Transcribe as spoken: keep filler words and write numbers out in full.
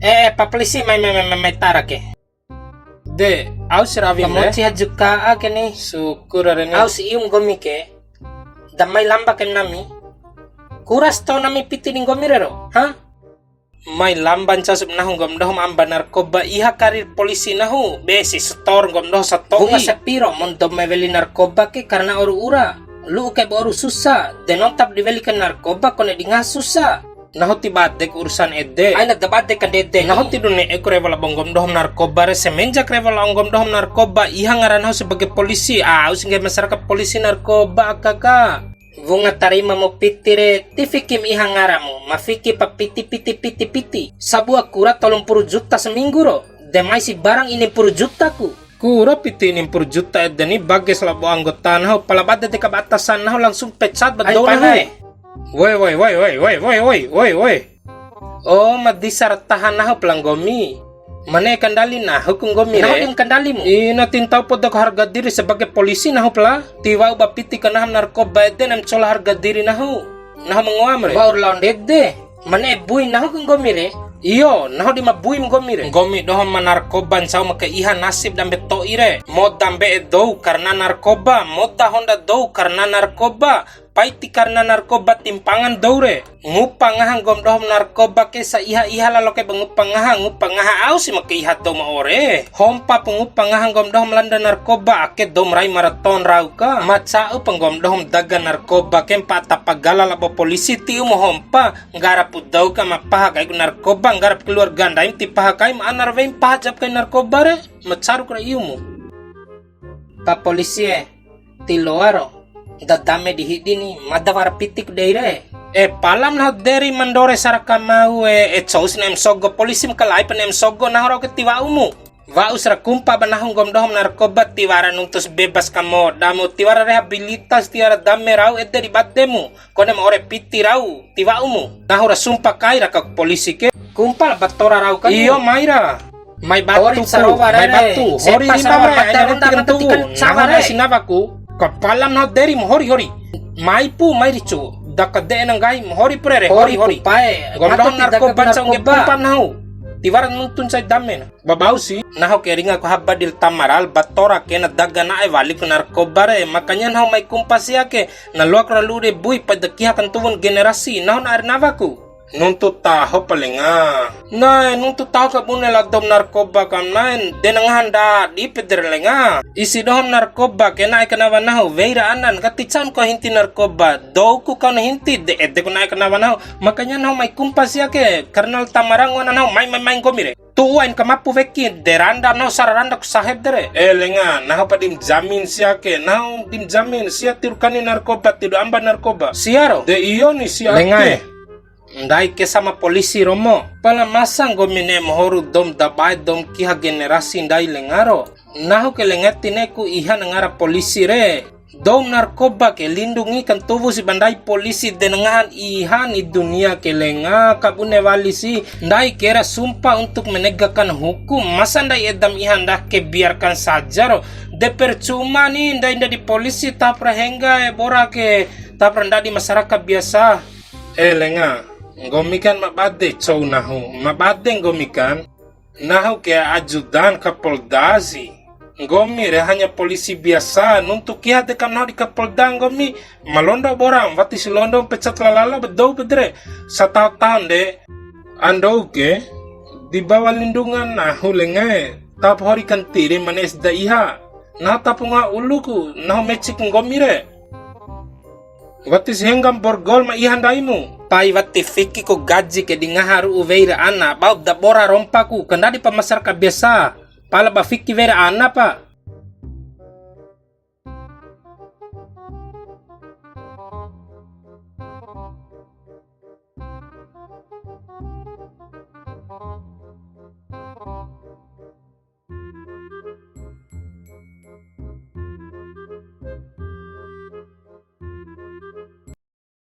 Eh, eh, pa polisi, mai, mai, mai, mai, mai tara ke. De, au si rawi. Kamoci haju ka'a ke ni. Syukur are ni. Au si ium nggomi ke. Da mai lamba kaim nami. Kura seto nami piti ni nggomi rero, ha? Mai lamba ncasup nahu nggom dohom amba narkoba iha karir polisi nahu, be si setor nggom doho sato'i. Wunga sapiro mon dou mai weli narkoba ke karena oru ura. Lu'u kai ba oru susa, de nontap di weli ke narkoba kone di ngaha susa. Nahu ti badek urusan ede. Aina da badek ka ndede. Nahu ti du ne'e ku rewo labo nggom dohom narkoba re, semenjak rewo labo nggom dohom narkoba, iha ngara nahu sebagai polisi, au si nggahi masyarakat polisi narkoba aka ka. Wunga tarima mu piti re, ti fikim iha ngaramu, ma fiki pa piti, piti, piti, piti. Sabua kura tolu mpuru juta seminggu ro, de mai si barang ini mpuru juta ku. Kura piti ini mpuru juta ede ni, bages labo anggota nahu, pala bade deka ba atasan nahu langsung pecat ba dou nahu. Woi, woi, woi, woi, woi, woi, woi, woi, woi. Oh, ma disa ra tahan nahu pala nggomi. Mane kandali nahu ku nggomi re. Nahu di ma kandali mu. Ina ti ntau poda ku harga diri sebagai polisi nahu pala. Ti wa'u ba piti ka naham narkoba ede na ma cola harga diri nahu. Nahu ma ngoam re. Wa'ur lao ndede. Mane bui nahu ku nggomi re. Iyo, nahu di ma bui nggomi re. Nggomi doho ma narkoba ncau ma ka iha nasib dambe to'i re. Moda mbe'e dou karena narkoba, moda honda dou karena narkoba. Pai ti karena narkoba timpangan dou re. Ngupa ngaha nggom dohom narkoba ke sa iha-iha lalo ke ba ngupa ngaha, ngupa ngaha au si ma ke iha dou ma ore. Hompa pu ngupa ngaha nggom dohom landa narkoba ake dou ma rai maraton rau ka. Ma ca'u pa nggom dohom daga narkoba ke mpa tapa gala labo polisi ti umu hompa. Nggara pu dou ka ma paha kai ku narkoba, nggara pu keluarga ndaim ti paha kaim, ana ra weim paha jap kai narkoba re. Ma caru kura iumu. Pa polisi e, ti loa ro, da dame di hidi ni, mada wara pitik dei re. E, palam nahu deri mandore saraka mau e, e cous ne'em sogo polisi ma kalai pa ne'em sogo nahu rau ke ti wa'umu. Wa'us ra kumpa ba nahu nggom dohom narkoba tiwara nuntus bebas kamodamu, tiwara rehabilitas, tiwara dame rau ede di bademu. Kone ma ore piti rau, ti wa'umu. Nahu ra sumpa kai raka polisi ke. Kumpa la ba tora rau kan. Iyo, mai ra. Mai batu, mai batu. Hori rima mai, aina nanti kan tu'u. Nahu na sinawa ku. Kapalam nahu deri mu hori, hori. Mai pu, mai ricu. Daka de na nggahi mu hori pu re, hori, hori. Nggom dohom narkoba cau ngge kumpa nahu. Tiwara nuntu ncai dame na. Babau si, nahu ke ringa ku haba dil tamaral, ba tora ke na daga na'e wali ku narkoba re, makanya nahu mai kumpa sia ke, na loak ra lu'u de bui, pai da kiha kantuwun generasi, nahu na ari nawa ku. Nuntu taho pa lenga. Nae, nuntu taho ka bune la dom narkoba kam naen, de na ngaha ndadi pede re lenga. Isi dohom narkoba ke na'e kanawa nahu, wei ra anan, kati caun ko hinti narkoba, dou ku kau na hinti, de ede ku na'e kanawa nahu, makanya nahu mai kumpa sia ke, karena la tamaral ngoa nahu, mai, mai, mai nggomi re. Tu'u ain kamapu weki, de randa nahu sara randa ku saheb de re. E lenga, nahu pa dim jamin sia ke, nahu dim jamin sia tidu kani narkoba, tidu amba narkoba. Sia ro? De iyo ni sia. Lenga e. Ndai ke sama polisi romo. Pala masa nggomi ne'e mohoru dom dabae dom kiha generasi ndai lenga ro. Nahu ke lenga ti ne'e ku iha na ngara polisi re. Dou narkoba ke lindungi kantuwu si ba ndai polisi de na ngahan ihan i dunia ke lenga kabune wali si ndai ke ra sumpah untuk menegakkan hukum masa ndai edam ihan dah ke biarkan saja ro de percuma ni ndai ndadi polisi tahap ra hengga e bora ke tahap ra ndadi masyarakat biasa. E lenga, nggomi kan ma bade cou nahu, ma bade nggomi kan. Nahu ke ajudan Kapolda si. Nggomi re hanya polisi biasa, nuntu kiha de kam nahu di Kapolda nggomi, ma londo boram, wati si londo pecat lalala ba dou pede re. Sataho-tahon de. Andou ke, di bawah lindungan nahu lenga e, tahap hori kantiri manes da iha. Nahu tahap ngaha uluku, nahu mecik nggomi re. Wati si henggam borgol ma iha ndaimu. Pai wati fiki ku gaji ke di ngaha ru'u wei ra ana, bau da bora rompa ku, kandadi pa masyarakat biasa. Pala ba fiki wei ra ana pa.